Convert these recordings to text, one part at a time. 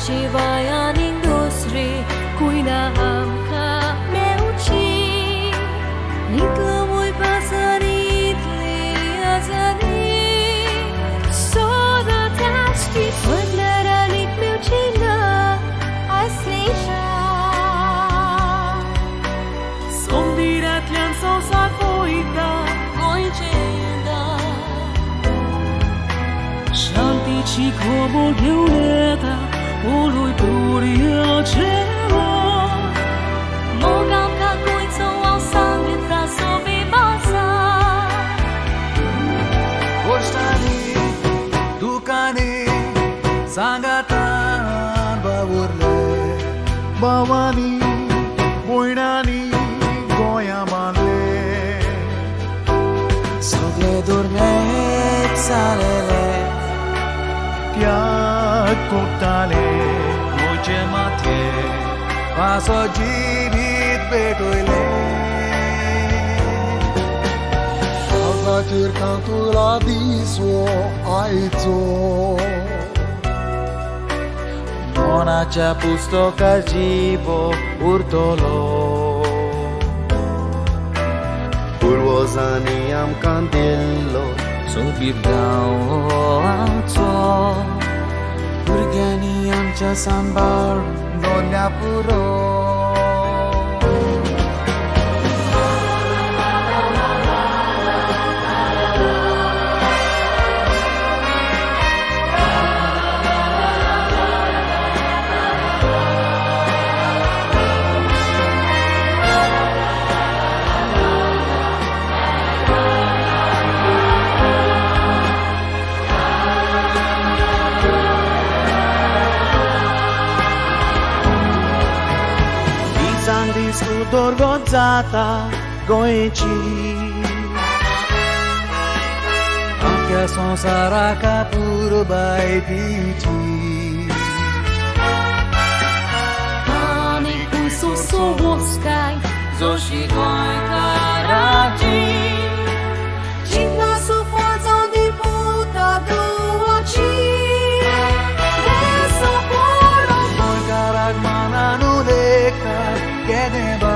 शिवाय आनीक दुसरी कुयना आमकां मेवची. इतलो वयपासार इतली आजादी सदांच ती म्हटल्यार आनीक मेवची ना असली शान. संदिरांतल्यान संवसार पळयता गोंयचें दार. शांतीची खबर घेवन येता पळय पुरयाचें मन. मोग आमकां गोंयचो हांव सांगता सोबी भासा. कश्टांनी दुकांनी सांगातान वावुरले भावांनी भयणांनी गोंया बांदले. सगळे दुर्मेत जालेले त्याग कोत्ताले गोंयचे मातये पासो जिवीत पेटयले. काळजाचेर कांतुरा दिसो आयचो मनाच्या पुस्तकार जीव उरतलो. पुर्वजांनी आमकां दिल्लो सोबीत गांव आमचो भुरग्यांनी आमच्या सांबाळ दवरल्या पुरो. दिसान दीस उदरगत जाता गोंयची आमच्या संवसाराक पुरबाय दिची. आनीकूय सोंसोवस्काय जशी गोंयकाराची चिंतनां सुफळ जावं दी पुता धुवाची. देसा पळोवन गोंयकाराक मानान उलयता केदें बाय.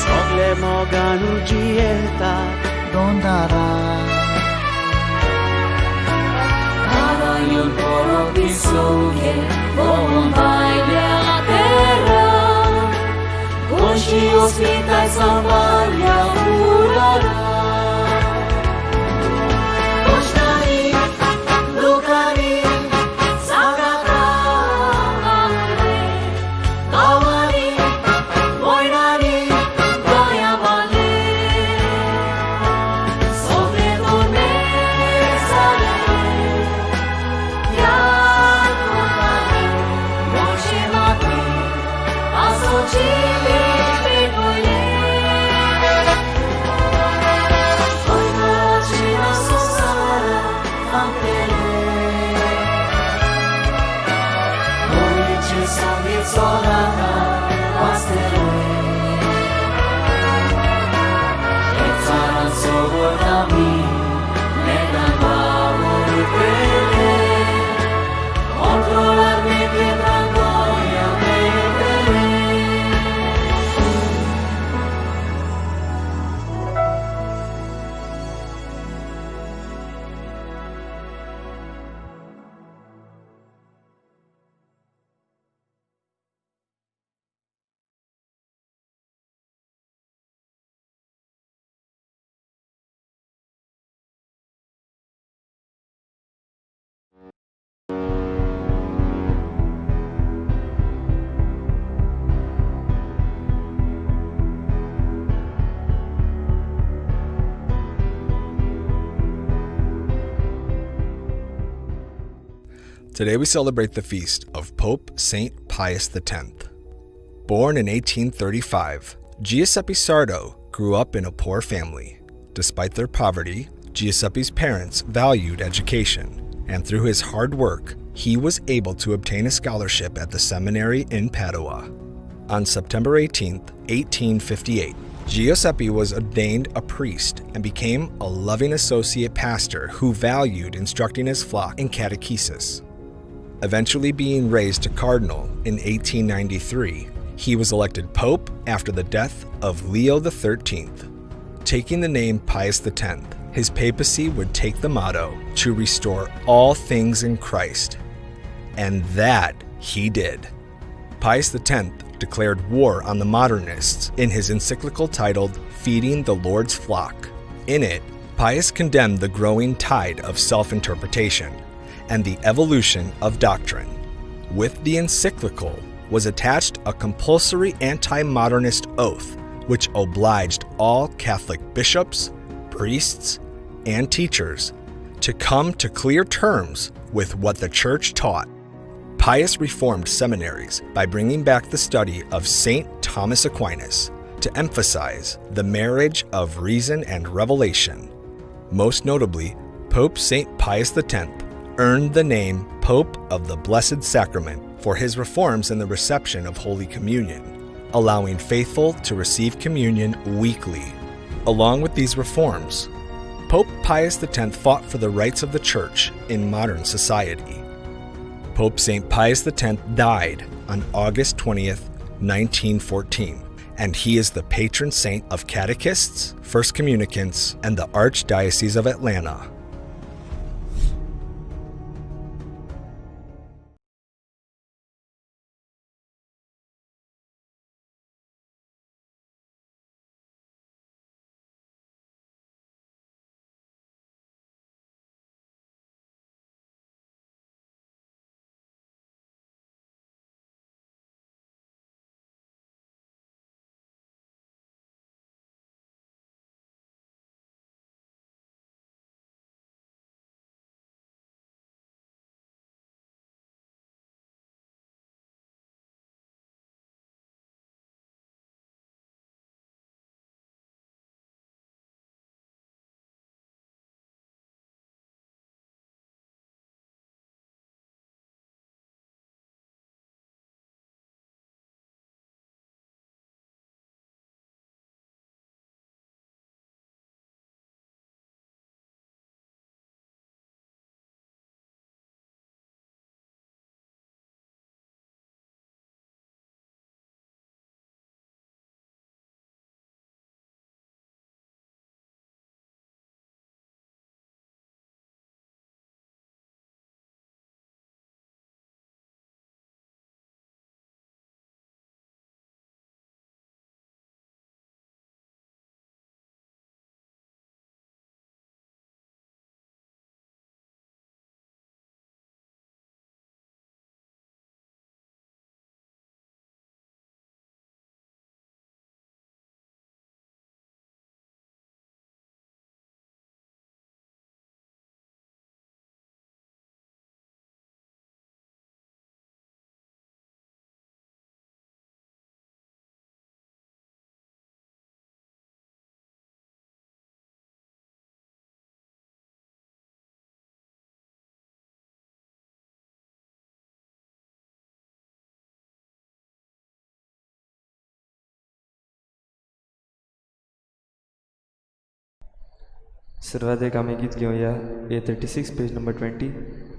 सगळे मोगान जियेता दोन दारां. Arayon poro pisoke bombailha terra Goshi hospitais sambalha furará. Koshtani, Lukani, Sagata, Bhavani, Moinani, Goya Bale. Sobre dorme sale, Today we celebrate the feast of Pope St. Pius X. Born in 1835, Giuseppe Sardo grew up in a poor family. Despite their poverty, Giuseppe's parents valued education, and through his hard work, he was able to obtain a scholarship at the seminary in Padua. On September 18, 1858, Giuseppe was ordained a priest and became a loving associate pastor who valued instructing his flock in catechesis. Eventually being raised to cardinal in 1893, he was elected pope after the death of Leo XIII. Taking the name Pius X, his papacy would take the motto to restore all things in Christ. And that he did. Pius X declared war on the modernists in his encyclical titled Feeding the Lord's Flock. In it, Pius condemned the growing tide of self-interpretation and the evolution of doctrine. With the encyclical was attached a compulsory anti-modernist oath which obliged all Catholic bishops, priests, and teachers to come to clear terms with what the Church taught. Pius reformed seminaries by bringing back the study of St. Thomas Aquinas to emphasize the marriage of reason and revelation. Most notably, Pope St. Pius X earned the name Pope of the Blessed Sacrament for his reforms in the reception of Holy Communion, allowing faithful to receive communion weekly. Along with these reforms, Pope Pius X fought for the rights of the Church in modern society. Pope St. Pius X died on August 20th, 1914, and he is the patron saint of catechists, first communicants, and the Archdiocese of Atlanta. सुरवातेक आमी गीत घेवया A36 page number 20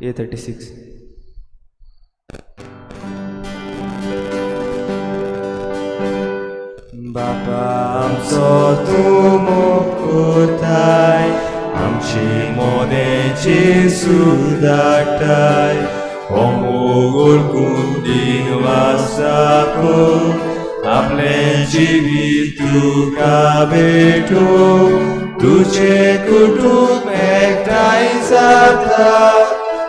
A36. बापा आमचो तूं मुकुताय आमची मोदेची सुदाटाय हो मोगोल कुंदीन वासाको आपलें जिवीत तुका भेटू तुझे कुटुंब एकठांय जाता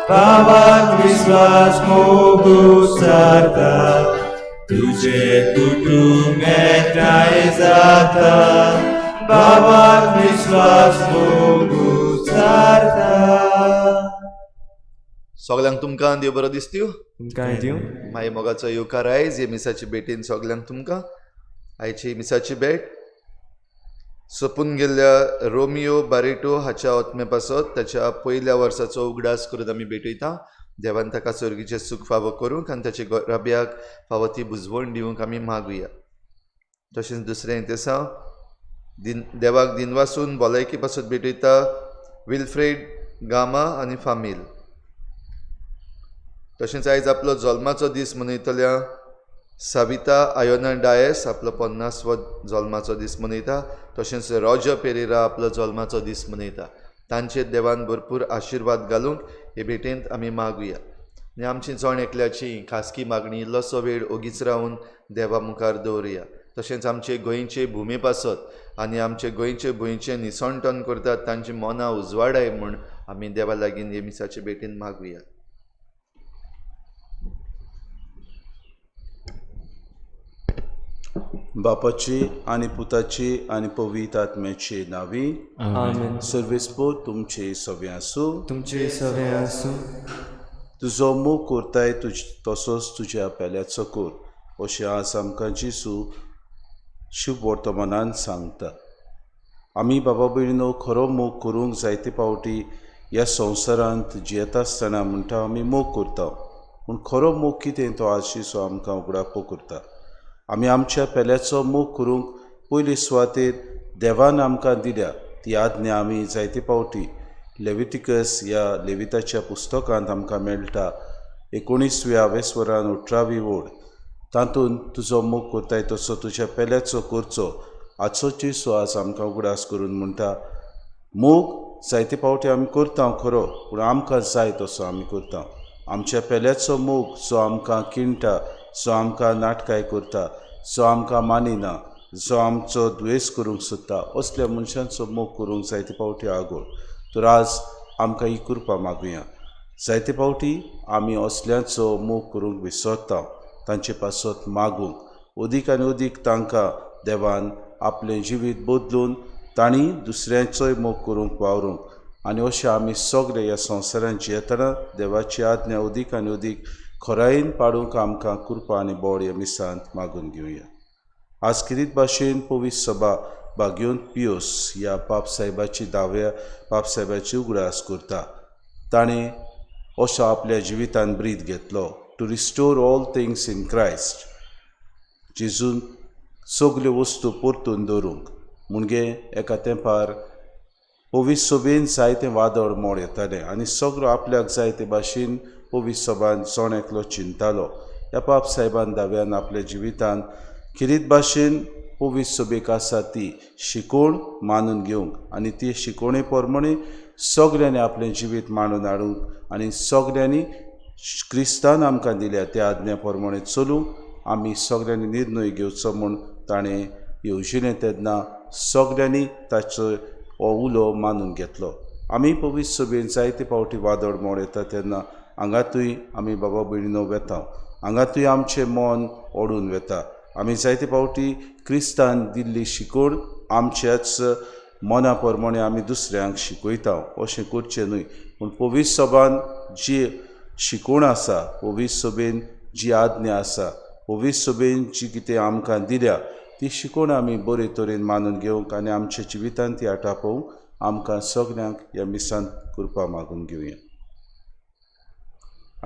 भावाक विस्वास मोगू सारता तुझे कुटुंब एकठांय जाता भावाक विस्वास मोगू सारता. सगल्यांक तुमकां देव बरो दिसत्यो. तुमकां दिवं माई मोगाचो येवकार आयज हे मिसाची भेटीन सगल्यांक तुमकां. आयची मिसाची भेट सोपून गेल्ल्या रोमियो बारेटो हाच्या आत्मे पासत ताच्या पयल्या वर्साचो उगडास करून आमी भेटयता. देवान ताका सर्गीचें सूख फावो करूंक आनी ताचे रब्याक फावो ती बुजवण दिवंक आमी मागुया. तशेंच दुसरें तेसांव देवाक दिनवासून भलायकी पासत भेटयता विल्फ्रेड गामा आनी फामील. तशेंच आयज आपलो जल्माचो दीस मनयतल्या सविता आयोना डायस आपलो 50वो जल्माचो दीस मनयता. तशेंच रॉजर पेरेरा आपलो जल्माचो दीस मनयता. तांचेर देवान भरपूर आशिर्वाद घालूंक हे भेटेंत आमी मागुया. आनी आमची जण एकल्याची खासगी मागणी इल्लोसो वेळ ओगीच रावन देवा मुखार दवरुया. तशेंच आमचे गोंयचे भुमे पासत आनी आमचे गोंयचे भुंयचें निसणटण करतात तांची मनां उजवाडाय म्हूण आमी देवा लागीं हे मिसाचे भेटेन मागुया. बापाची आनी पुताची आनी पवित्र आत्म्याची नांवी आमेन. सर्वेस्पोर तुमचे सवे आसूं. तुमचे सवे आसूं. तुजो मोग करताय तुज तसोच तुज्या पेल्याचो कर अशें आज आमकां जेजू शुभ वर्तमानान सांगता. आमी बाबा भयणीनो खरो मोग करूंक जायते फावटी ह्या संवसारांत जियेता आसतना म्हणटा आमी मोग करता, पूण खरो मोग कितें तो आज जेजू आमकां उगडापो करता. आमी आमच्या पेल्याचो मोग करूंक पयले सुवातेर देवान आमकां दिल्या ती आज्ञा आमी जायते फावटी लेवितिकस ह्या लेविताच्या पुस्तकांत आमकां मेळटा. 19व्या वेस्वरान 18वी ओड तातूंत तुजो मोग करताय तसो तुज्या पेल्याचो करचो आजचो जेजू आज आमकां उगडास करून म्हणटा. मोग जायते फावटी आमी करता खरो, पूण आमकां जाय तसो आमी करता. आमच्या पेल्याचो मोग जो आमकां किणटा, जो आमकां नाटकाय करता, जो आमकां मानिना, जो आमचो द्वेस करूंक सोदता, असल्या मनशांचो मोग करूंक जायते फावटी आगोळ. तर आज आमकां ही कृपा मागुया. जायते फावटी आमी असल्यांचो मोग करूंक विसरता, तांचे पासत मागूंक अदीक आनी अदीक तांकां देवान आपलें जिवीत बदलून तांणी दुसऱ्यांचोय मोग करूंक वावरूंक. आनी अशें आमी सगळे ह्या संवसारांत जियेतना देवाची आज्ञा अदीक आनी अदीक खोरायेन पाडूंक आमकां कृपा आनी बळ ह्या मिसांत मागून घेवया. आज किरीत भाशेन पवित्र सभा बागयोन पियोस ह्या पापसाहेबाची दाव्या पापसाहेबाची उगडास करता. ताणें असो आपल्या जिवितान ब्रीद घेतलो, to restore all things in Christ, जेजून सगल्यो वस्तू परतून दवरूंक. म्हणजे एका तेंपार पवित्र सभेन जायतें वादळ मोड येतालें आनी सगळो आपल्याक जाय ते भाशेन पवित्र सभान जण एकलो चिंतालो. ह्या पापसाहेबान दाव्यान आपल्या जिवितान खेरीत भाशेन पवित्र सभेक आसा ती शिकोवण मानून घेवंक आनी ती शिकोवणे प्रमाणे सगल्यांनी आपलें जिवीत मांडून हाडूंक आनी सगल्यांनी क्रिस्तान आमकां दिल्या त्या आज्ञा प्रमाणे चलूंक आमी सगल्यांनी निर्णय घेवचो म्हूण ताणें येवजिलें. तेन्ना सगल्यांनी ताचो हो उलो मानून घेतलो. आमी पवित्र सभेन जायते फावटी वादळ मोड येता तेन्ना हांगातूय आमी बाबा भयणीनो वेता, हांगातूय आमचें मन ओडून वेता. आमी जायते फावटी क्रिस्तान दिल्ली शिकोवण आमच्याच मना प्रमाणे आमी दुसऱ्यांक शिकयता, अशें करचें न्हय. पूण पवित्र सभान जी शिकोवण आसा, पवित्र सभेन जी आज्ञा आसा, पवित्र सभेन जी कितें आमकां दिल्या ती शिकोवण आमी बरे तरेन मानून घेवंक आनी आमच्या जिवितांत ती आटापोवंक आमकां सगल्यांक ह्या मिसांत कृपा मागून घेवया.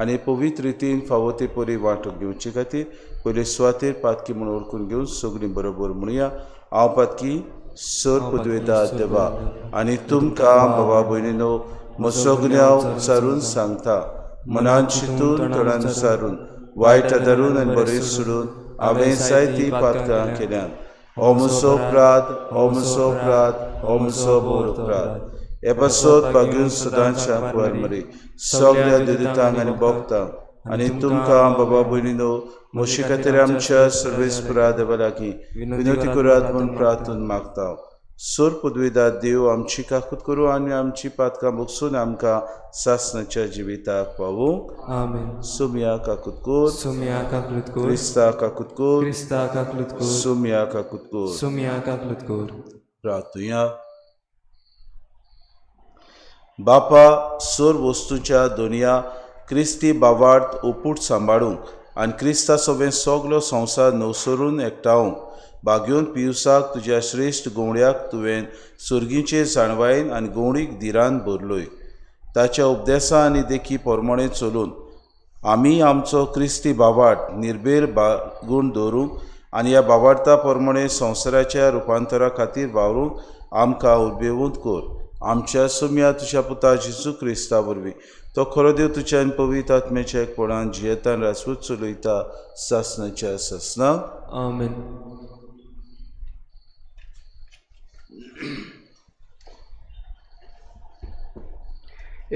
आनी पवित्र रितीन फावो ते परी वांटून घेवचे खातीर पयले सुवातेर पातकी म्हूण वळखून घेवन सगळीं बरोबर म्हणुया. हांव पातकी सर पदवेता देवा आनी तुमकां बाबा भयणीनो म्हजो उचारून सांगता, मनान चिंतून तोंडान सारून वायट धरून आनी बरें सोडून हांवें जायतीं पातकां केल्यात. हो म्हजो अपराध, हो म्हजो अपराध, हो म्हजो व्हड अपराध. हे पासत बागेवन सदांच्या कुवार मरे सगळ्या दुदितांक आनी भक्तांक आनी तुमकां बाबा भयणीनो म्हजे खातीर आमच्या सर्वेस्परा देवा लागीं विनवती करात म्हूण प्रार्थून मागता. सोर पदवेदार देव आमची काकूत करूं आनी आमची पातकां भोगसून आमकां सासणाच्या जिविताक पावूंक. आमेन. सुमया काकूत कोर, सुमया काकूत कोर, क्रिस्ता काकूत कोर, क्रिस्ता काकूत कोर, सुमया काकूत कोर, सुमया काकूत कोर. प्रार्थुया. बापा, सोर वस्तूच्या दोनया क्रिस्ती बावार्थ ओपूट सांबाळूंक आनी क्रिस्ता सोबें सगलो संवसार नवसरून एकठावंक बागयोन पियुसाक तुज्या श्रेश्ठ गवड्याक तुवें सुर्गीचे जाणवायेन आनी गवडीक धिरान भरलोय. ताच्या उपदेसा आनी देखी प्रमाणे चलून आमी आमचो क्रिस्ती बावाट निर्बेर बागून दवरूंक आनी ह्या भावार्था प्रमाणे संवसाराच्या रुपांतरा खातीर वावरूंक आमकां उर्बेवंत कर. आमच्या सुम्या तुज्या पुता जेजू क्रिस्ता वरवीं, तो खरो देव तुज्या आनी पवित्र आत्म्याच्या एकपणान जियेता आनी राजपूत चलयता सासणाच्या सासणाक. आमेन.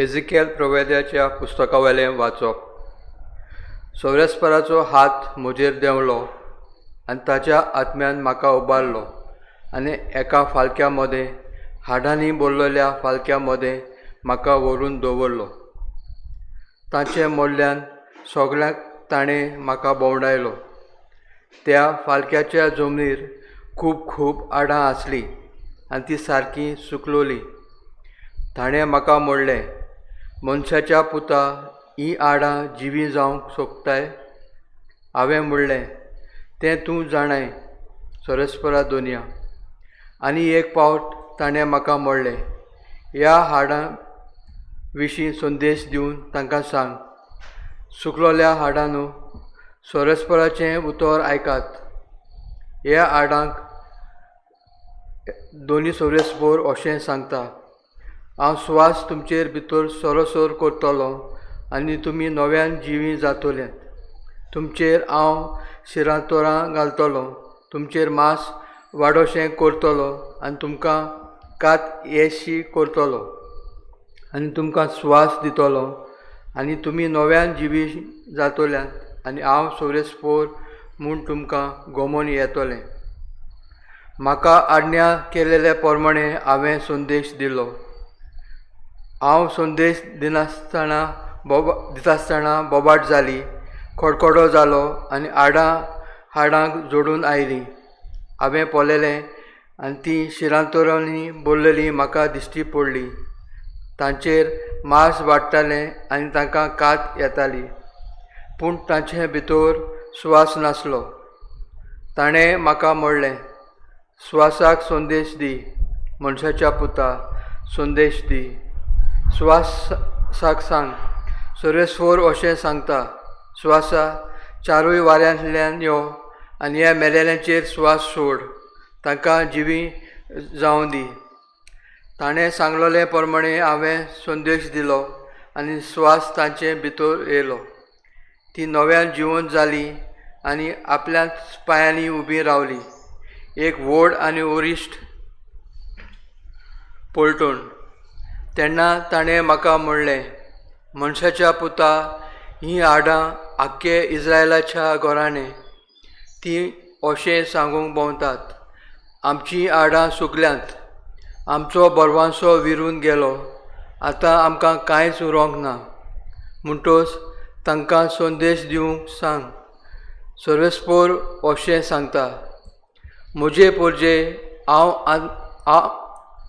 एझिकेल प्रवेद्याच्या पुस्तकावेलें वाचप. सौरेस्पराचो हात म्हजेर देंवलो आनी ताच्या आत्म्यान म्हाका उबारलो आनी एका फालक्या मदें, हाडांनी भरलेल्या फालक्या मदें म्हाका व्हरून दवरलो. ताचे मोडल्यान सगळ्यांक ताणें म्हाका भोंवडायलो. त्या फालक्याच्या जमनीर खूब खूब आडां आसलीं आनी ती सारकी सुकलोली. ताणें म्हाका म्हणलें, मनशाच्या पुता, हीं आडां जिवीं जावंक सोदताय? हांवें म्हणलें, तें तूं जाणाय सरस्परा दोनया. आनी एक पावट ताणें म्हाका म्हणलें, ह्या हाडां विशीं संदेश दिवन तांकां सांग, सुकलोल्या हाडांनो, सरस्पराचें उतर आयकात. ह्या हाडांक दोनी सोरेस्पोर अशें सांगता, हांव स्वास तुमचेर भितर सरोसर करतलो आनी तुमी नव्यान जिवीं जातले. तुमचेर हांव शिरांतोरां घालतलो, तुमचेर मांस वाडोशें करतलो आनी तुमकां कात येशी करतलो आनी तुमकां स्वास दितलो आनी तुमी नव्यान जिवी जातल्यात आनी हांव सोरेस्पोर म्हूण तुमकां गोमोन येतलें. म्हाका आज्ञा केलेले प्रमाणे हांवें संदेश दिलो. हांव संदेश दिनासतना दितासतना बोबाट जाली, खडखडो जालो आनी हाडां हाडांक जोडून आयलीं. हांवें पळयलें आनी तीं शिरांतोरांनी भरलेलीं म्हाका दिश्टी पडली. तांचेर मांस वाडटालें आनी तांकां कात येताली, पूण तांचे भितर स्वास नासलो. ताणें म्हाका म्हणलें, स्वासाक संदेश दी, मनशाच्या पुता, संदेश दी. स्वासाक सांग, सर्वेस्वर अशें सांगता, स्वासा चारूय वाऱ्यांतल्यान यो आनी ह्या मेलेल्यांचेर स्वास सोड, तांकां जिवी जावं दी. ताणें सांगलेले प्रमाणे हांवें संदेश दिलो आनी स्वास तांचे भितर येयलो. ती नव्यान जिवन जाली आनी आपल्याच पांयांनी उबी रावली, एक व्हड आनी वरिश्ठ पलटण. तेन्ना ताणें म्हाका म्हणलें, मनशाच्या पुता, हीं हाडां आख्खे इस्रायलाच्या घराणें, तीं अशें सांगूंक भोंवतात, आमचीं हाडां सुकल्यांत, आमचो बरवांसो विरून गेलो, आतां आमकां कांयच उरोंक ना. म्हणटच तांकां संदेश दिवंक सांग, सर्वेस्पोर अशें सांगता, म्हजे पोरजे हांव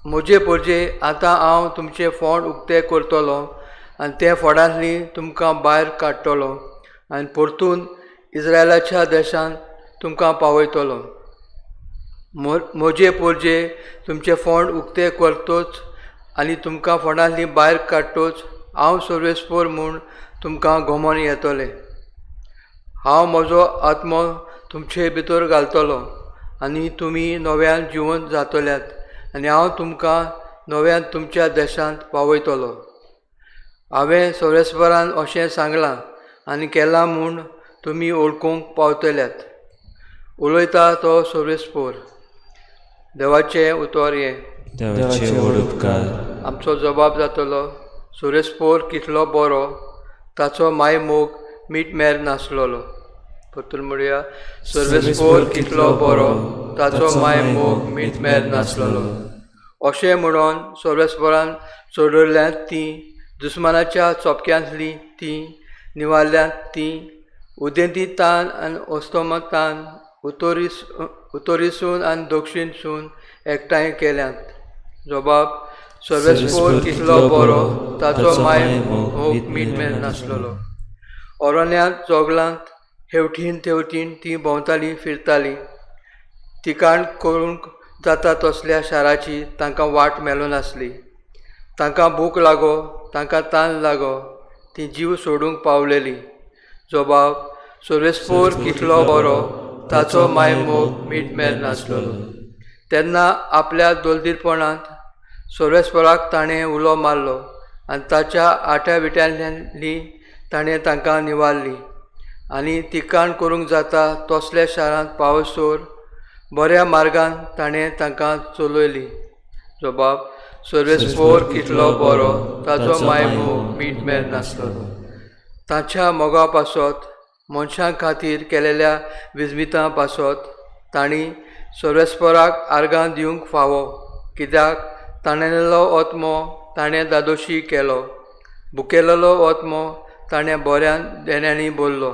म्हजे पोरजे आतां हांव तुमचें फोंड उक्तें करतलो आनी ते फोंडांतली तुमकां भायर काडटलो आनी परतून इस्रायलाच्या देशांत तुमकां पावयतलो. म्हजे पोरजे तुमचें फोंड उक्तें करतोच आनी तुमकां फोंडांतली भायर काडटोच हांव सर्वेस्पोर म्हूण तुमकां गोमोन येतलें. हांव म्हजो आत्मो तुमचे भितर घालतलो आनी तुमी नव्यान जिवन जातल्यात आनी हांव तुमकां नव्यान तुमच्या देशांत पावयतलो. हांवें सर्वेस्परान अशें सांगलां आनी केलां म्हूण तुमी वळखूंक पावतल्यात. उलयता तो सर्वेस्पोर. देवाचें उतर हें. देवाचे व्हड उपकार. आमचो जबाब जातलो, सर्वेस्पोर कितलो बरो, ताचो मायमोग मीटमेर नासलेलो. परतून म्हणया, सर्वेस्पोर कितलो बरो, ताचो मायमोग मीटमेर नासलेलो. अशें म्हणून सर्वेस्परान चडयल्यांत तीं दुस्मानाच्या चोपक्यांतलीं तीं निवारल्यांत तीं उदेंती तान आनी अस्तमतान उतरीसून आनी दक्षिणसून एकठांय केल्यांत. जबाब, सर्वेस्पोर कितलो बरो, ताचो मायमोग मीटमेर नासलेलो. अरण्यांत जोगलांत हेवटीन तेवटीन ती भोंवताली फिरताली. तिकाण करूंक जाता तसल्या शाराची तांकां वाट मेळनासली. तांकां भूक लागो, तांकां तान लागो, ती जीव सोडूंक पावलेली. जबाब, सर्वेस्पोर कितलो बरो, ताचो मायमोग मीटमेर नासलेलो. तेन्ना आपल्या दोलदीरपणांत सर्वेस्पराक ताणें उलो मारलो आनी ताच्या आट्या विट्यांनी ताणें तांकां निवारली आनी तिकाण करूंक जाता तसल्या शारांत पावसोर बऱ्या मार्गान ताणें तांकां चलयली. जबाब सर्वेस्पोर कितलो बरो, ताचो मायमोग मीटमेर नासलो. ताच्या मोगा पासत मनशां खातीर केलेल्या विजमितां पासत तांणी सर्वेस्पराक आर्गां दिवंक फावो, कित्याक ताणेलेलो आत्मो ताणें दादोशी केलो, भुकेलेलो आत्मो ताणें बऱ्यान देण्यांनी भरलो.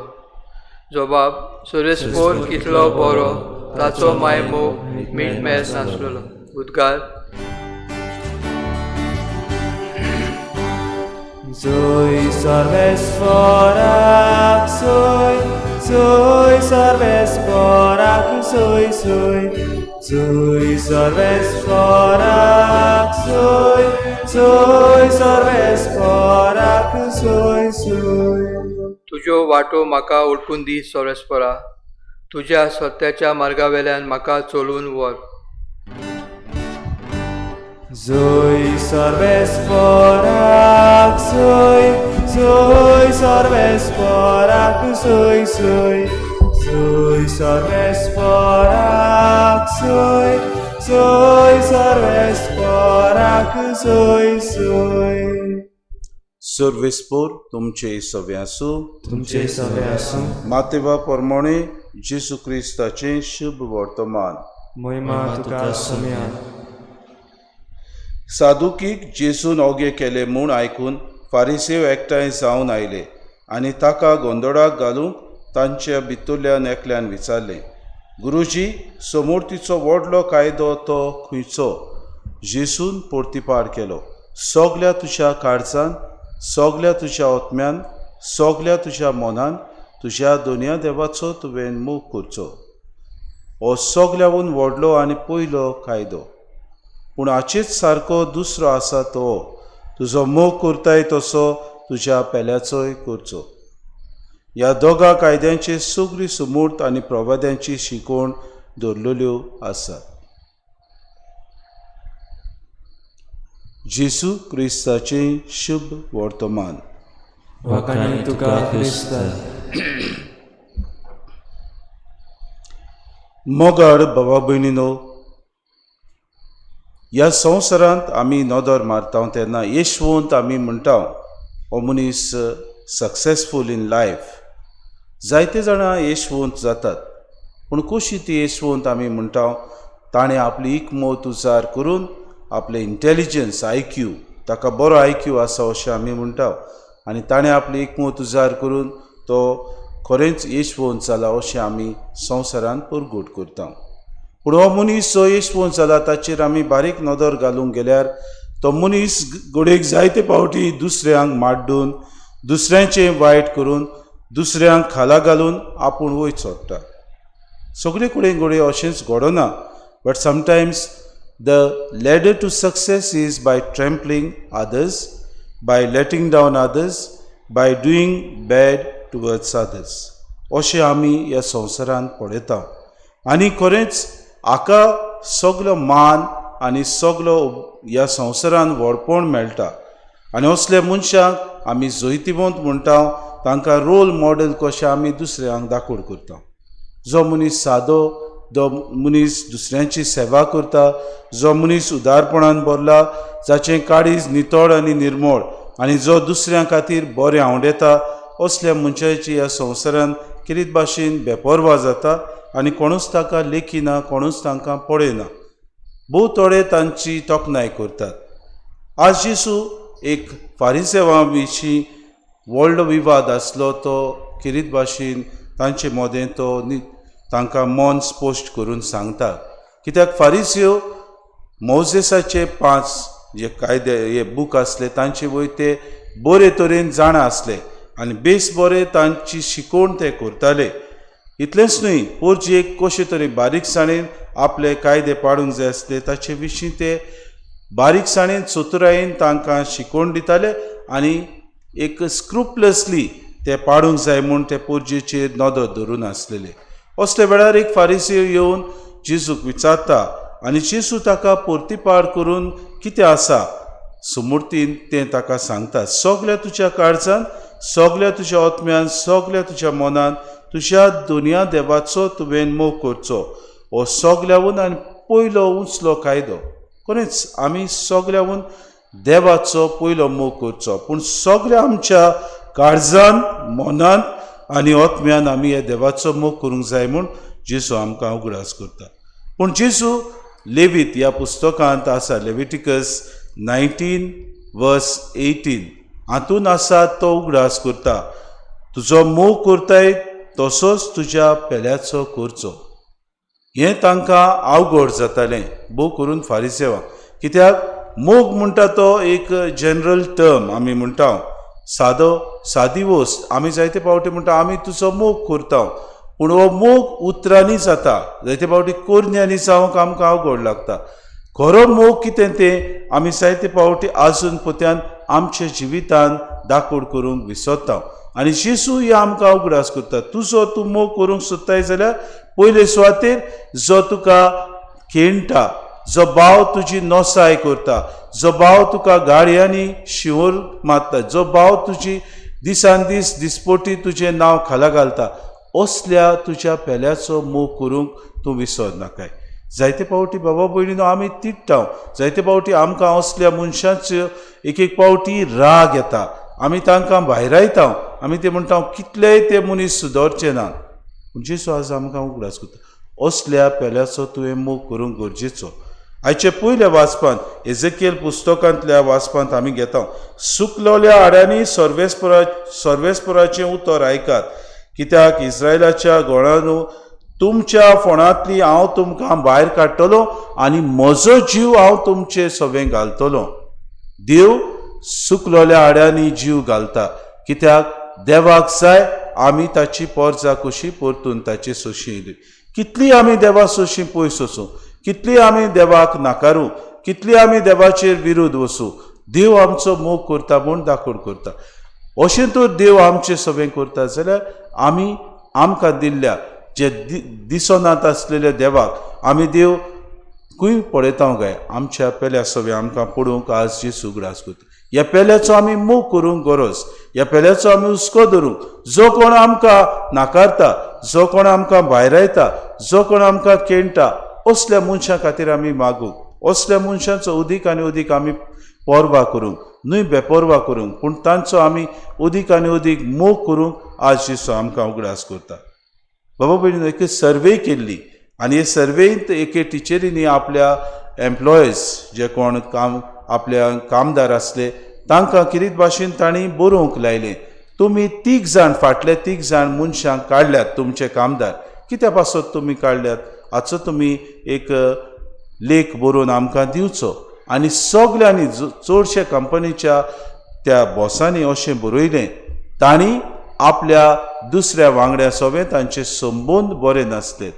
जबाब सर्वेस्पोर कितलो बरो, ताचो मायमोग मीटमेर नासलेलो. उद्गार. Zoy sarvesporak soy, soy sarvesporak soy soy, soy sarvesporak soy, soy sarvesporak soy soy. तुज्यो वाटो म्हाका ओळखून दी सर्वेस्परा, तुज्या सत्याच्या मार्गावेल्यान म्हाका चलून व्हर. Zoy sarvesporak soy, soy sarvesporak soy soy, soy sarvesporak soy, soy sarvesporak soy soy. सर्वेस्पोर तुमचे सवे आसूं, तुमचे सवे आसूं. मातेवा प्रमाणे जेजू क्रिस्ताचें शुभ वर्तमान. महिमा तुका सोम्या. सादुकीक जेजून ओगे केले म्हूण आयकून फारिसेव एकठांय जावन आयले आनी ताका गोंदळाक घालूंक तांच्या भितरल्यान एकल्यान विचारलें, गुरुजी, समूर्तीचो व्हडलो कायदो तो खंयचो? जेजून परतिपार केलो, सगल्या तुज्या काळजान, सगल्या तुज्या आत्म्यान, सगल्या तुज्या मनान तुज्या दोनया देवाचो तुवें मोग करचो. हो सगल्याहून व्हडलो आनी पयलो कायदो. पूण हाचेच सारको दुसरो आसा तो, तुजो मोग करताय तसो तुज्या पेल्याचोय करचो. ह्या दोगा कायद्यांचे सगळी सुमूर्त आनी प्रवाद्यांची शिकवण दवरलेल्यो आसात. जेजू क्रिस्ताचें शुभ वर्तमान. वाखाणी तुका क्रिस्ता. मोगाळ बाबा भयणीनो, ह्या संवसारांत आमी नदर मारता तेन्ना यशवंत आमी म्हणटा, हो मनीस सक्सेसफूल इन लायफ. जायते जाणां यशवंत जातात, पूण कशी ती यशवंत आमी म्हणटा, ताणें आपली इकमत उजार करून आपलें इंटेलिजन्स I Q, ताका बरो I Q आसा अशें आमी म्हणटा, आनी ताणें आपली इकमत उजार करून तो खरेंच यशवंत जाला अशें आमी संवसारांत परगट करता. पूण हो मनीस जो यशवंत जाला ताचेर आमी बारीक नदर घालूंक गेल्यार तो मनीस घडयेक जायते फावटी दुसऱ्यांक माड्डून, दुसऱ्यांचें वायट करून, दुसऱ्यांक खाला घालून आपूण वयर चडटा. सगळे कडेन घडये अशेंच घडना, but sometimes the ladder to success is by trampling others, by letting down others, by doing bad towards others. अशें आमी ह्या संवसारांत पळयता. आनी खरेंच हाका सगलो मान आनी सगलो ह्या संवसारांत व्हडपण मेळटा. आनी असल्या मनशांक आमी जैतिवंत म्हणटा, तांकां रोल मॉडेल कशें आमी दुसऱ्यांक दाखोड करता. जो मनीस सादो, जो मनीस दुसऱ्यांची सेवा करता, जो मनीस उदारपणान भरला, जाचें काळीज नितळ आनी निर्मळ आनी जो दुसऱ्यां खातीर बरें आंवडेता, असल्या मनशाची ह्या संवसारांत किरीत भाशेन बेपर्वा जाता आनी कोणूच ताका लेखिना, कोणूच तांकां पळयना. भोव थोडे तांची तोखणाय करतात. आज जेजू एक फारिसेवा विशीं व्हडलो विवाद आसलो, तो किरीत भाशेन तांचे मदें तो तांकां मन स्पश्ट करून सांगता. कित्याक फारिस्यो मोजेसाचे 5 जे कायदे हे बूक आसले तांचे वयर ते बरे तरेन जाणा आसले आनी बेस बरे तांची शिकवण ते करताले. इतलेंच न्हय, पोरजेक कशे तरी बारीकसाणेन आपले कायदे पाडूंक जाय आसले ताचे विशीं ते बारीकसाणेन चतुरायेन तांकां शिकवण दिताले आनी एक स्क्रुपलसली ते पाडूंक जाय म्हूण ते पोरजेचेर नदर धरून आसलेले. असल्या वेळार एक फारिसी येवन जेजूक विचारता आनी जेजू ताका पोर्तिपार करून कितें आसा सुमुर्तीन तें ताका सांगता. सगल्या तुज्या काळजान, सगल्या तुज्या आत्म्यान, सगल्या तुज्या मनान तुज्या दुनिया देवाचो तुवें मोग करचो. हो सगल्याहून आनी पयलो उंचलो कायदो. खरेंच आमी सगल्याहून देवाचो पयलो मोग करचो, पूण सगल्या आमच्या काळजान, मनान आनी आत्म्यान आमी ह्या देवाचो मोग करूंक जाय म्हूण जेजू आमकां उगडास करता. पूण जेजू लेवीत ह्या पुस्तकांत आसा, लेविटिकस 19:18 हातून आसा तो उगडास करता, तुजो मोग करताय तसोच तुज्या पेल्याचो करचो. हें तांकां अवघड जातालें भोव करून फारिसेवांक, कित्याक मोग म्हणटा तो एक जनरल टर्म आमी म्हणटा, सादो सादी वस्त. आमी जायते फावटी म्हणटा आमी तुजो मोग करता, पूण हो मोग उतरांनी जाता, जायते फावटी कोरण्यांनी जावंक आमकां अवघड लागता. खरो मोग कितें तें आमी जायते फावटी आजून पोत्यान आमच्या जिवितान दाखोड करूंक विसरता. आनी जेजू हे आमकां उगडास करता, तुजो तूं मोग करूंक सोदताय जाल्यार पयले सुवातेर जो तुका खेणटा, जो भाव तुजी नोसाय करता, जो भाव तुका गाळयांनी शिंवर मारता, जो भाव तुजी दिसान दीस दिसपोटी तुजें नांव खाला घालता, असल्या तुज्या पेल्याचो मोग करूंक तूं विसर नाकाय. जायते फावटी बाबा भयणीनो आमी तिट्टा, जायते फावटी आमकां असल्या मनशांच्यो एक एक फावटी राग येता, आमी तांकां भायरायता, आमी ते म्हणटा कितलेय ते मनीस सुदरचे ना. पूण जेजू आज आमकां उगडास करता, असल्या पेल्याचो तुवें मोग करूंक गरजेचो. आयचे पयल्या वाचपांत एजेकियल पुस्तकांतल्या वाचपांत आमी घेता, सुकलोल्या आड्यांनी सर्वेस्पराचें उतर आयकात, कित्याक इस्रायलाच्या गोळानू तुमच्या फोणांतली हांव तुमकां भायर काडटलो आनी म्हजो जीव हांव तुमचे सवें घालतलो. देव सुकलोल्या आड्यांनी जीव घालता, कित्याक देवाक जाय आमी ताची पोरजा कशी परतून ताची सोशी येयली. कितली आमी देवा सोशी पयस वचूं, कितली आमी देवाक नाकारूं, कितली आमी देवाचेर विरोध वचूं, देव आमचो मोग करता म्हूण दाखोड करता. अशें तर देव आमचें सगळें करता जाल्यार आमी आमकां दिल्ल्या जे दिसनात आसलेल्या देवाक आमी देव खंय पळयता काय? आमच्या पेल्या सगळें आमकां पळोवंक आज जेजू उगडास करता. ह्या पेल्याचो आमी मोग करूंक गरज, ह्या पेल्याचो आमी हुस्को धरूंक. जो कोण आमकां नाकारता, जो कोण आमकां भायरायता, जो कोण आमकां केणटा, असल्या मनशां खातीर आमी मागूंक, असल्या मनशांचो अदीक आनी अदीक आमी पर्वा करूंक, न्हय बेपर्वा करूंक, पूण तांचो आमी अदीक आनी अदीक मोग करूंक आज जेजू आमकां उगडास करता. बाबा भयणीन एक सर्वे केल्ली आनी हे सर्वेंत एके टिचरींनी आपल्या एम्प्लॉइज जे कोण काम आपल्या कामदार आसले तांकां किरीत भाशेन तांणी बरोवंक लायलें, तुमी 3 जाण फाटले 3 जाण मनशांक काडल्यात तुमचे कामदार, कित्या पासत तुमी काडल्यात हाचो तुमी एक लेख बरोवन आमकां दिवचो. आनी सगल्यांनी चडशे कंपनीच्या त्या बॉसांनी अशें बरयलें, तांणी आपल्या दुसऱ्या वांगड्या सोबें तांचे संबंद बरे नासले.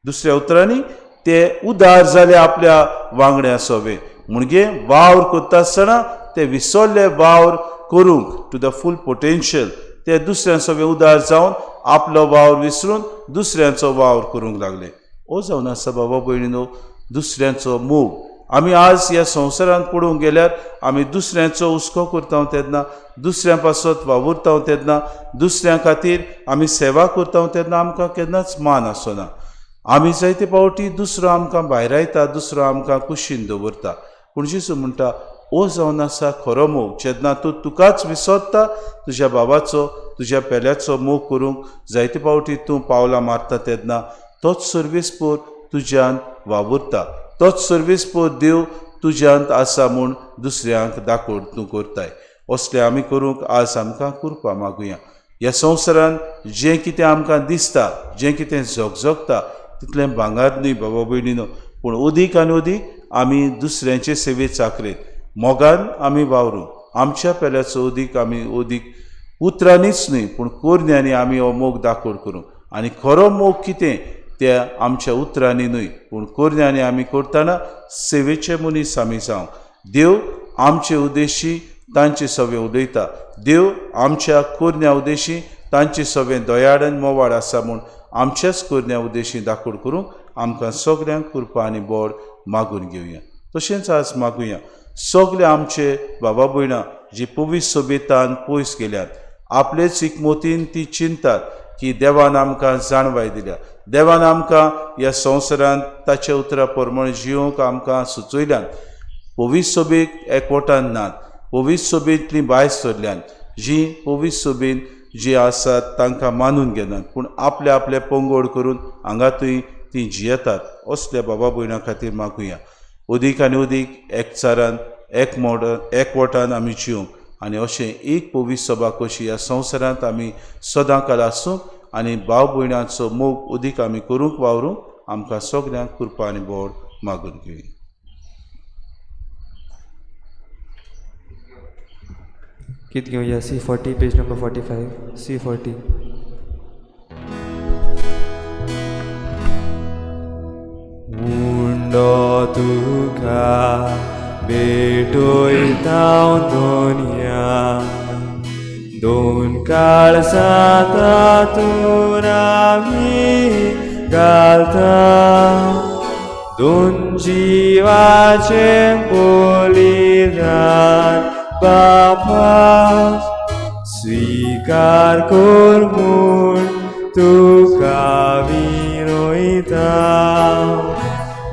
दुसऱ्या उतरांनी ते उदार जाले आपल्या वांगड्या सोबें, म्हणजे वावर करता आसतना ते विसरले वावर करूंक टू the full potential, ते दुसऱ्यां सोबें उदार जावन आपलो वावर विसरून दुसऱ्यांचो वावर करूंक लागले. हो जावन आसा बाबा भयणीनो दुसऱ्यांचो मोग. आमी आज ह्या संवसारांत पळोवंक गेल्यार आमी दुसऱ्यांचो हुस्को करता तेन्ना, दुसऱ्यां पासत वावुरता तेन्ना, दुसऱ्यां खातीर आमी सेवा करता तेन्ना आमकां केन्नाच मान आसना. आमी जायते फावटी दुसरो आमकां भायरायता, दुसरो आमकां कुशीन दवरता. पूण जेजू म्हणटा ओ जावन आसा खरो मोग, जेन्ना तूं तुकाच विसरता, तुज्या बाबाचो तुज्या पेल्याचो मोग करूंक जायते फावटी तूं पावलां मारता तेन्ना तोच सर्वेस्पोर तुज्यान वावुरता, तोच सर्वेस्पोर देव तुज्यांत आसा म्हूण दुसऱ्यांक दाखोड तूं करताय. असलें आमी करूंक आज आमकां कृपा मागुया. ह्या संवसारांत जें कितें आमकां दिसता, जें कितें झगझगता तितलें भांगार न्हय बाबा भयणीनो, पूण अदीक आनी अदीक आमी दुसऱ्यांचे सेवे चाकरेत मोगान आमी वावरूं. आमच्या पेल्याचो अदीक आमी अदीक उतरांनीच न्हय पूण कोरण्यांनी आमी हो मोग दाखोड करूं. आनी खरो मोग कितें ते आमच्या उतरांनी न्हय पूण कोरण्यांनी आमी करतना सेवेचे मनीस आमी जावं. देव आमचे उद्देशी तांचे सगळें उलयता, देव आमच्या कोरण्या उद्देशी तांचे सगळें दयाळ आनी मोवाळ आसा म्हूण आमच्याच करण्या उद्देशी दाखोड करूंक आमकां सगल्यांक कृपा आनी बोड मागून घेवया. तशेंच आज मागुया सगळे आमचे बाबा भयणां जी पवित्र सोबेतान पयस गेल्यात, आपलेच एकमतीन ती चिंतात की देवान आमकां जाणवाय दिल्या, देवान आमकां ह्या संवसारांत ताच्या उतरा प्रमाण जिवंक आमकां सुचयल्यान, पवित्र सोबेक एकवटान नात, पवित्र सोबेंतली भायर सरल्यान, जी पवित्र सोबेन जी आसात तांकां मानून घेनात, पूण आपले आपले पंगड करून हांगा थंय ती जियेतात. असल्या बाबा भयणां खातीर मागुया अदीक आनी अदीक एकचारान एकवटान आमी जिवंक आनी अशें एक पवित्र सभा कशी ह्या संवसारांत आमी सदां काल आसूंक आनी भाव भयणांचो मोग अदीक आमी करूंक वावरूंक आमकां सगल्यांक कृपा आनी बोड मागून घेवया. गीत घेवया C40 page number 45 C40. मुंडो तुका भेटयता दोनया, दोन काळसां तातूंत आमी घालता, दोन जिवाचें बलिदान बापा स्वीकार कर म्हूण तुका विनयता.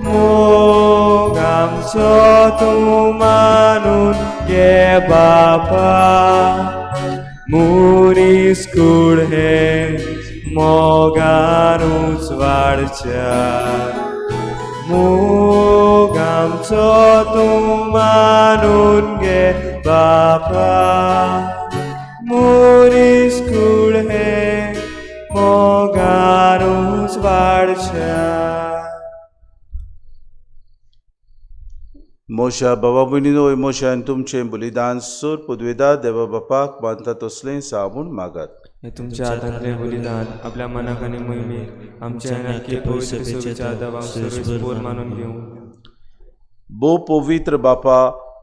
मोग आमचो तूं मानून घे बापा, मनीस कूड हें मोगानूच वाडच्या, मोग आमचो तूं मानून घे बापा, मनीस कूड हें मोगानूच वाडच्या. मोशा बाबा भयणीनो, मोशा आनी तुमचें बलिदान सूर पदवेदार देवा बापाक बांदता तसलें साबून मागात. हे तुमच्या हातांतलें बलिदान आपल्या मनाक आनी मोहिमेक आमच्या आनी पवित्र सभेच्या देवाक सर्वेस्पोर मानून घेवं. भोव पवित्र बापा,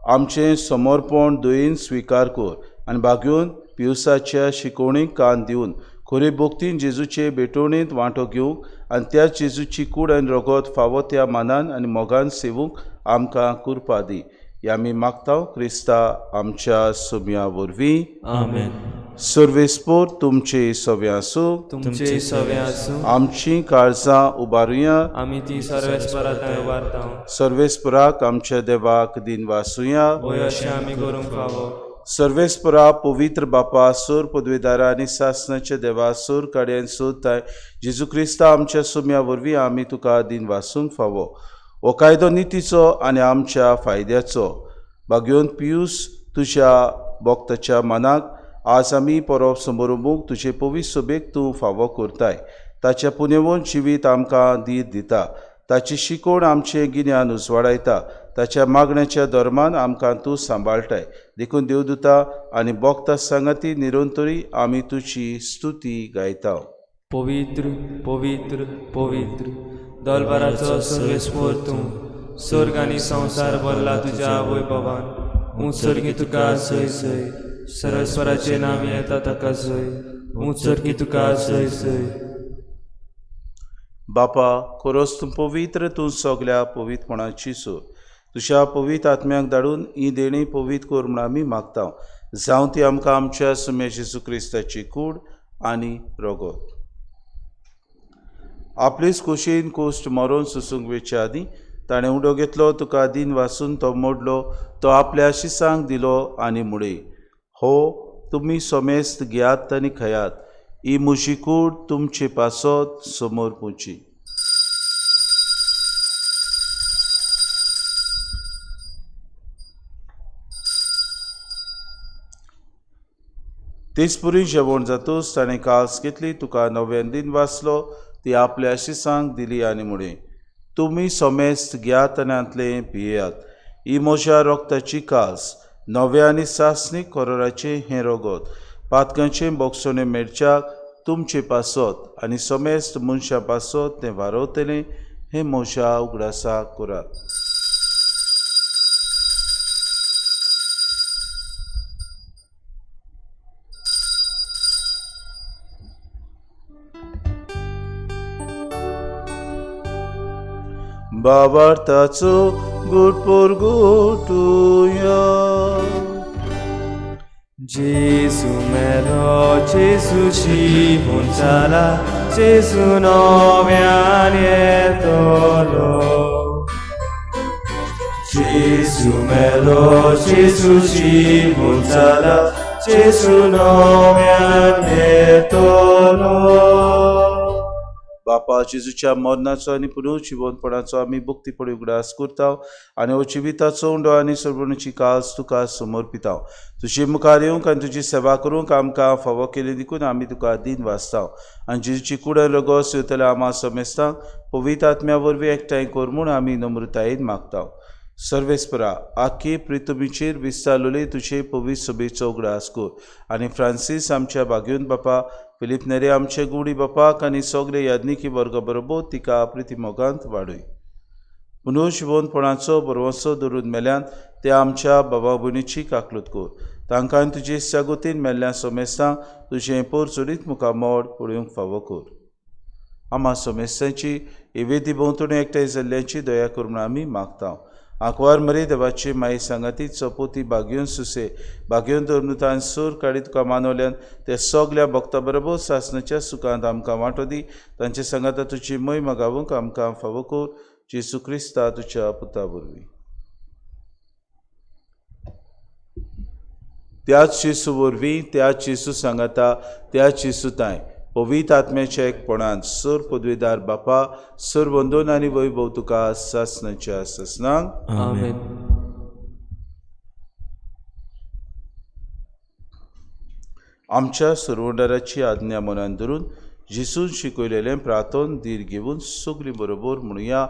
आमचें समर्पण दयेन स्विकार कर आनी भाग्योन पिवसाच्या शिकवणीक कान दिवन खरे भक्तीन जेजूचे भेटवणेंत वांटो घेवंक आनी त्या जेजूची कूड आनी रगत फावो त्या मानान आनी मोगान सेवूंक आमकां कृपा दी. ह्या आमी मागता क्रिस्ता आमच्या सुम्या वरवीं. आमेन. सर्वेस्पोर तुमचे सव्या आसूं, तुमचे सव्या आसूं. आमची काळजां उबारुया, आमी ती सर्वेस्परा थंय उबारता. सर्वेस्पराक आमच्या देवाक दिन वासुया, वय अशें आमी करूंक फावो. सर्वेस्परा पवित्र बापा, सोर पदवेदारा आनी सासणाच्या देवा, सोर काड्यान सोदताय जेजू क्रिस्ता आमच्या सुम्या वरवीं आमी तुका दिन वासूंक फावो. हो कायदो नितीचो आनी आमच्या फायद्याचो. भाग्योन पियूस तुज्या भक्ताच्या मनाक आज आमी परब समोरमूक तुजे पवित्र सोबेक तूं फावो करताय. ताच्या पुनेवन जिवीत आमकां धीर दिता, ताची शिकवण आमचें गिन्यान उजवाडायता, ताच्या मागण्याच्या धर्मान आमकां तूं सांबाळटाय. देखून देवदूता आनी भक्ता सांगाती निरंतरी आमी तुजी स्तुती गायता. पवित्र पवित्र पवित्र दलबाराचो सर्वेस्पोर तूं, स्वर्ग आनी संवसार भरला तुज्या आवय बाबान. ऊंच सर्गी तुका सय सय, सर्वेस्पराचें नांव येता ताका सय, ऊंच सर्गी तुका सय सय. बापा, खरोच तूं पवित्र, तूं सगल्या पवित्रपणाची सूर. तुज्या पवित्र आत्म्याक धाडून ही देणी पवित्र कर म्हूण आमी मागता. जावं ती आमकां आमच्या सुम्या जेजू क्रिस्ताची कूड आनी रगत. आपलेच खोशयेन कोश्ट मरोन सोसूंक वेचे आदीं ताणें उडो घेतलो, तुका दिन वासून तो मोडलो, तो आपल्या शिसांक दिलो आनी मुळे, हो तुमी समेस्त घेयात आनी खयात, ही म्हजी कूड तुमचे पासत समोर पुची. तेचपुरी जेवण जातूच ताणें कास घेतली, तुका नव्यान दिन वाचलो, ती आपल्या शिसांक दिली आनी मुळे, तुमी समेस्त घेयात आनी हांतलें पियेयात, ही म्हज्या रक्ताची कास, नव्या आनी सासणीक कोरोराचें हें रगत, पातकांचें बोगसणें मेळच्याक तुमचे पासत आनी समेस्त मनशां पासत तें वारवतलें, हें म्हज्या उगडासाक करात. बाबार्थाचो गुड परगटुया. जेसू मेलो, जेसू जिवून जाला, जेसू नव्यान येतलो. जेसू मेलो, जेसू जिवून जाला, जेसू नव्यान येतलो. बापा जेजूच्या मरणाचो आनी पुनर्जिवनपणाचो आमी भक्तीपणी उगडास करता आनी हो जिविताचो उंडो आनी सर्वणीची कास तुका समर्पिता. तुजे मुखार येवंक आनी तुजी सेवा करूंक आमकां फावो केली देखून आमी तुका दिन वाचता आनी जेजूची कुड रगोस येतल्या आमा समेस्तांक पवित्र आत्म्या वरवीं एकठांय कर म्हूण आमी नम्रतायेन मागता. सर्वेस्परा आखी प्रितुमीचेर विस्तारलेली तुजे पवित्र सभेचो उगडास कर आनी फ्रांसीस आमच्या बागेवन बापा, फिलीप नेरे आमचे गुडी बापाक आनी सगळे याज्ञिकी वर्गा बरोबर तिका प्रितीमोगांत वाडय. पुनर्जिवनपणाचो बरवसो धरून मेल्यान ते आमच्या बाबा भयणीची काकलूत कर. तांकां तुजे सागोतीन मेल्ल्या सोमेस्तांक तुजें पोरचोरीत मुखामोड पळोवंक फावो कर. आमा सोमेस्तांची एवेदी भोंवतणी एकठांय जाल्ल्यांची दया कर म्हूण आमी मागता. आंकवार मरे देवाची माई सांगाती चपोती बागेवन सुसे बागेवन धर्मतान सूर काडी तुका मानवल्यान ते सगल्या भक्ता बरोबर सासणाच्या सुखांत आमकां वांटो दी. तांचे सांगाता तुजी मोहिमा गावूंक आमकां फावो कर. जेजू क्रिस्ता तुज्या पुता वरवीं. त्याच जेजू वरवीं, त्याच जेजू सांगाता, त्याच जेजू तांय पवित्र आत्म्याच्या एकपणान सर पदवीदार बापा, सर वंदन आनी वैभव तुका सासणाच्या सासणांक. आमेन. आमच्या सरवंडाराची आज्ञा मनान धरून जेजून शिकयलेलें प्रार्थन धीर घेवन सगळीं बरोबर म्हणुया.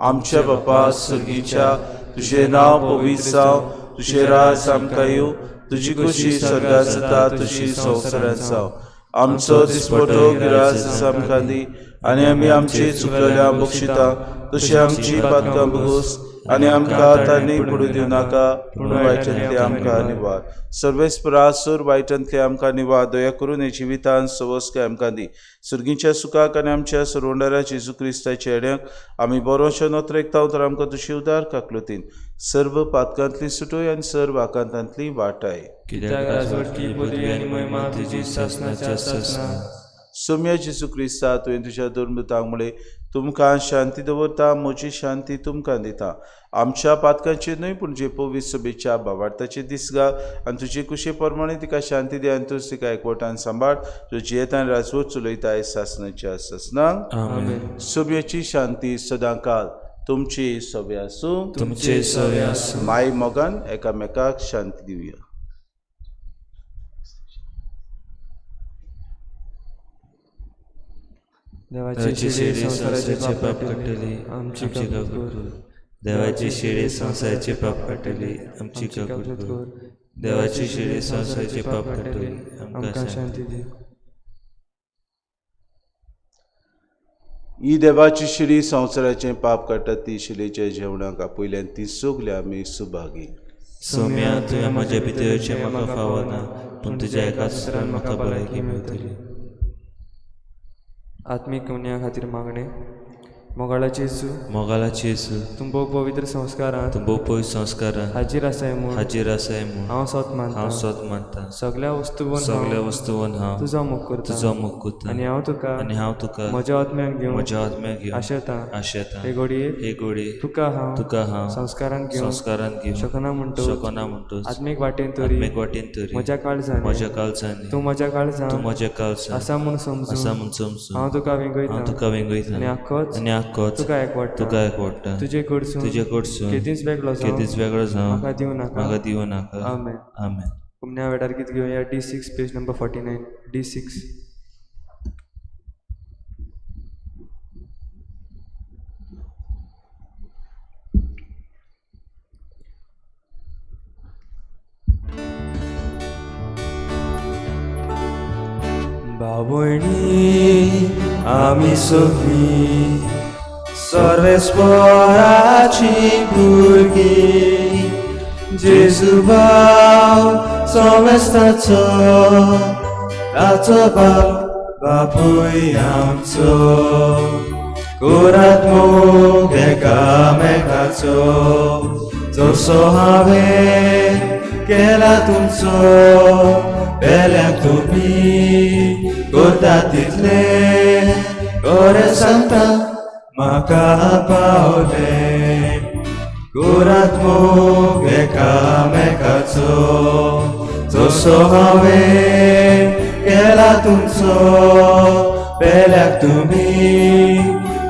आमच्या बापा सर्गीच्या, तुजें नांव पवित्र जावं, तुजें राज आमकां येवं, तुजी खुशी स्वर्गांत जाता तशी संवसारांत जावं. आमचो दिसपटो गिरास आमकां दी आनी आमी आमची चुकलेल्या बक्षिता तशी आमची पातकां भोगोस आनी आमकां तांणी पडूं दिवं नाका, पूण वायटांतले आमकां निवार. सर्वेस्परा सूर वायटांतले आमकां निवार. दया करून हे जिवितान सवस्काय आमकां दी. सुर्गीच्या सुखाक आनी आमच्या सरवंडारा जेजू क्रिस्ताच्या हेड्यांक आमी बरोशो नोत्रेकता तर आमकां तुजी उदार काकलुतीन सर्व पातकांतली सुटोय आनी सर्व आकांतांतली वाटाय. कित्याक राजवटकी पदवी आनी महिमा तुजी सासणाच्या सासणा. सोम्या जेजू क्रिस्ता, तुवें तुज्या धर्मदूतांक म्हळें, तुमकां शांती दवरता, म्हजी शांती तुमकां दिता. आमच्या पातकांचेर न्हय पूण जे पवित्र सभेच्या भावार्थाचे दीस घाल आनी तुजे कुशे प्रमाणे तिका शांती दी आनी तूं तिका एकवटान सांबाळ, जो जियेतान राजवट चलयताय सासणाच्या सासणांक. आमेन. सभेची शांती सदांकाल तुमची सभे आसूं. तुमचे सवे आसूं. माय मोगान एकामेकाक शांती दिवया. देवाची शिडी संवसाराचे पाप काडटली, आमची काकूट कर. देवाची शिडी संवसाराचे पाप काडटली, आमची काकूट कर. देवाची शिडी संवसाराचे पाप काडटली, आमकां शांती दी. ही देवाची शिडी संवसाराचें पाप काडटा ती शिलेच्या जेवणाक आपयल्यान ती सगल्या आमी सुभागी. सोम्या, तुवें म्हज्या भितर येवचें म्हाका फावना, पूण तुज्या एकाच उतरान म्हाका भलायकी मेळटली. आत्मीक पुण्या खातीर मागणें. मोगाळाचे जेजू, मोगाळाचे जेजू, तूं भोव पवित्र संस्कारांत, तूं भोव पवित्र संस्कारांत हाजीर आसाय म्हूण, हाजीर आसाय म्हूण हांव सोत मानता, हांव सोत मानता. सगल्या वस्तूवन, सगल्या वस्तूवन हांव तुजो मोग करता, तुजो मोग करता. आनी हांव तुका, आनी हांव तुका म्हज्या आत्म्याक घेवन, म्हज्या आत्म्याक घेवन आशेता, आशेता. हे घडये, हे घडये तुका हांव, तुका हांव संस्कारांत घेवन, संस्कारांत घेवन शकना म्हणटोच, शकना म्हणटोच, आत्मीक वाटेन तरी, आत्मीक वाटेन तरी म्हज्या काळजान, म्हज्या काळजान, तूं म्हज्या काळजान, तूं म्हज्या काळजान आसा म्हूण समजून, आसा म्हूण समजून हांव तुका वेंगयता, हांव तुका वेंगयता. आनी आख्खोच, आनी आख्खोच तुका एकवटता, तुका एकवटता. तुजे कडसून, तुजे कडसून केदींच वेगळो जावं, केदींच वेगळो जावं म्हाका दिवं नाका, म्हाका दिवं नाका. आमेन. आमेन. कुमण्या वेळार गीत घेवया. D6 page number 49. D6. बाबणी आमी सगळीं सर्वेस्पराची भुरगीं, जेजू भाव समेस्ताचो, ताचो बाप बापूय आमचो. करात मोग एकामेकाचो जसो हांवें केला तुमचो पेल्याक तुमी करता तितले खरें सांगता म्हाका पावलें करात मोग एकामेकाचो जसो हांवें केला तुमचो पेल्याक तुमी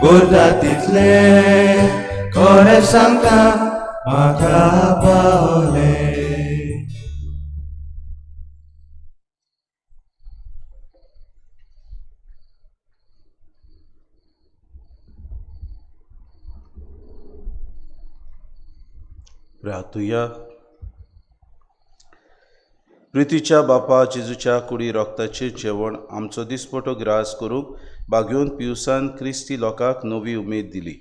करता तितले खरें सांगता म्हाका पावलें. प्रार्थुया. प्रितीच्या बापा जेजूच्या कुडी रोगताचें जेवण आमचो दिसपटो ग्रास करूंक बागेवन पिवसान क्रिस्ती लोकांक नवी उमेद दिली.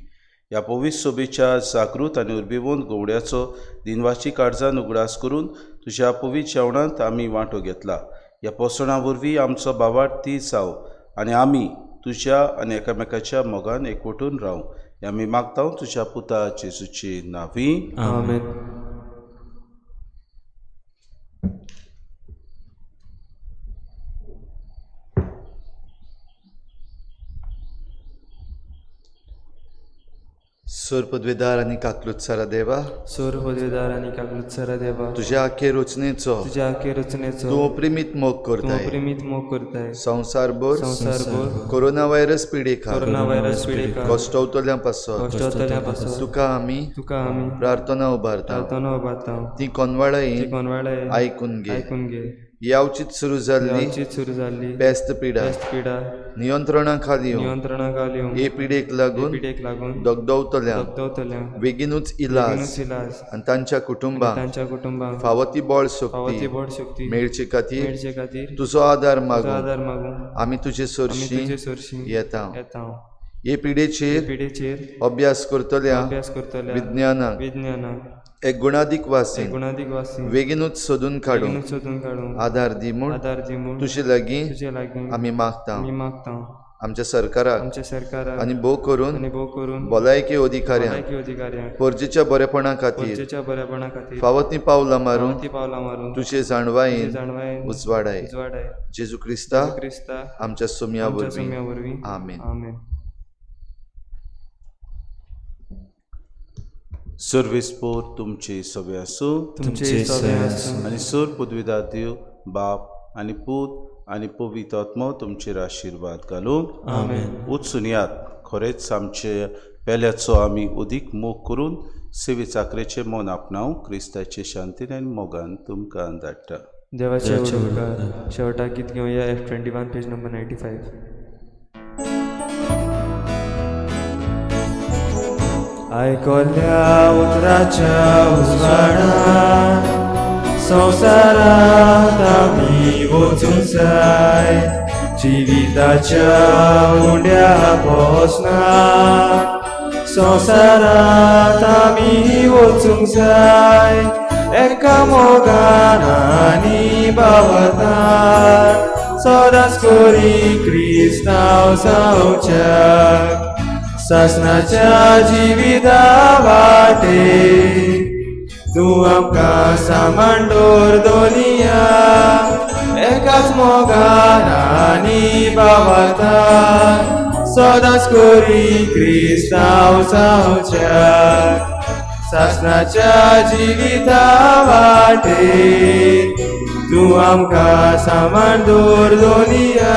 ह्या पवित्र सोबेच्या जागृत आनी उर्बेवंत गोवड्याचो दिनवाची काळजान उगडास करून तुज्या पवित्र जेवणांत आमी वांटो घेतला. ह्या पोसणां वरवीं आमचो भावार्थी जावं आनी आमी तुज्या आनी एकामेकाच्या मोगान एकवटून रावं. हें आमी मागता तुज्या पुता जेजूचे नांवी. आमेन. सोर पदवेदार आनी काकलुत्सरा देवा, सोर पदवेदार आनी काकलुत्सरा देवा, तुज्या आखे रचनेचो, तुज्या आखे रचनेचो तूं प्रेमीत मोग करताय, तूं प्रेमीत मोग करताय. संवसारभर, संवसारभर कोरोना व्हायरस पिडेखार, कोरोना व्हायरस पिडेखार कश्टवतल्यां पासत, कश्टवतल्यां पासत तुका आमी, तुका आमी प्रार्थना उबारता, प्रार्थना उबारता. ती कोनवाळायेन, ती कोनवाळायेन आयकून घे, आयकून घे. यावचीच सुरू जाल्ली, यावचीच सुरू जाल्ली पेस्त पिडा, पेस्त पिडा नियंत्रणा खाली येवं, नियंत्रणा खाली येवं. हे पिडेक लागून, पिडेक लागून दगदवतल्यांक, दगदवतल्यांक बेगीनूच इलाज, इलाज आनी तांच्या कुटुंबांक, तांच्या कुटुंबांक फावो ती बळ शक्ती, फावो ती बळ शक्ती मेळचे खातीर, मेळचे खातीर तुजो आदार मागूं, आदार मागूं. आमी तुजे सरशीं, तुजे सरशीं येता. येता. हे पिडेचेर, पिडेचेर अभ्यास करतल्या, अभ्यास करतल्या विज्ञानाक, विज्ञानाक एक गुणादीक वासीन, गुणादीक वासीन बेगीनूच सोदून काडूंक, सोदून काडूंक आदार दी म्हूण, आदार दी म्हूण तुजे लागीं, तुजे लागीं आमी मागता. आमी मागता. आमच्या सरकाराक, आमच्या सरकाराक आनी भोव करून, आनी भोव करून भलायकी अधिकाऱ्यांक, भलायकी अधिकाऱ्यांक परजेच्या बरेपणा खातीर, परजेच्या बरेपणा खातीर फावो तीं पावलां मारून, ती पावलां मारून तुजे जाणवायेन जाणवायेन उजवाडाय. उजवाडाय. जेजू क्रिस्ता क्रिस्ता आमच्या सोम्या आमच्या सोम्या वरवीं. आमेन. आमेन. सर्वेस्पोर तुमचे सगळे आसूं, तुमचे सगळे आसूं. आनी सोर पदवीदार देव बाप आनी पूत आनी पवित्र आत्मो तुमचेर आशिर्वाद घालूं. आमेन. उचून यात खरेंच आमचे पेल्याचो आमी अदीक मोग करून सेवे चाकरेचें मन आपणावं क्रिस्ताचे शांतीन आनी मोगान तुमकां धाडटा. देवाचे उपकार. शेवटाक गीत घेवया F21 page number 95. आयकल्या उतराच्या उजवाडान संवसारांत आमी वचूंक जाय, जिविताच्या उंड्या पोसनात संवसारांत आमी वचूंक जाय, एका मोगान आनी भावार्थान सदांच करी क्रिस्तांव जावच्याक सासनाच्या जिविता वाटे तूं आमकां सामान दवर दोनिया, एकाच मोगान आनी भावार्थान सदांच करी क्रिस्तांव जावच्याक सासनाच्या जिविता वाटे तूं आमकां सामान दवर दोनिया.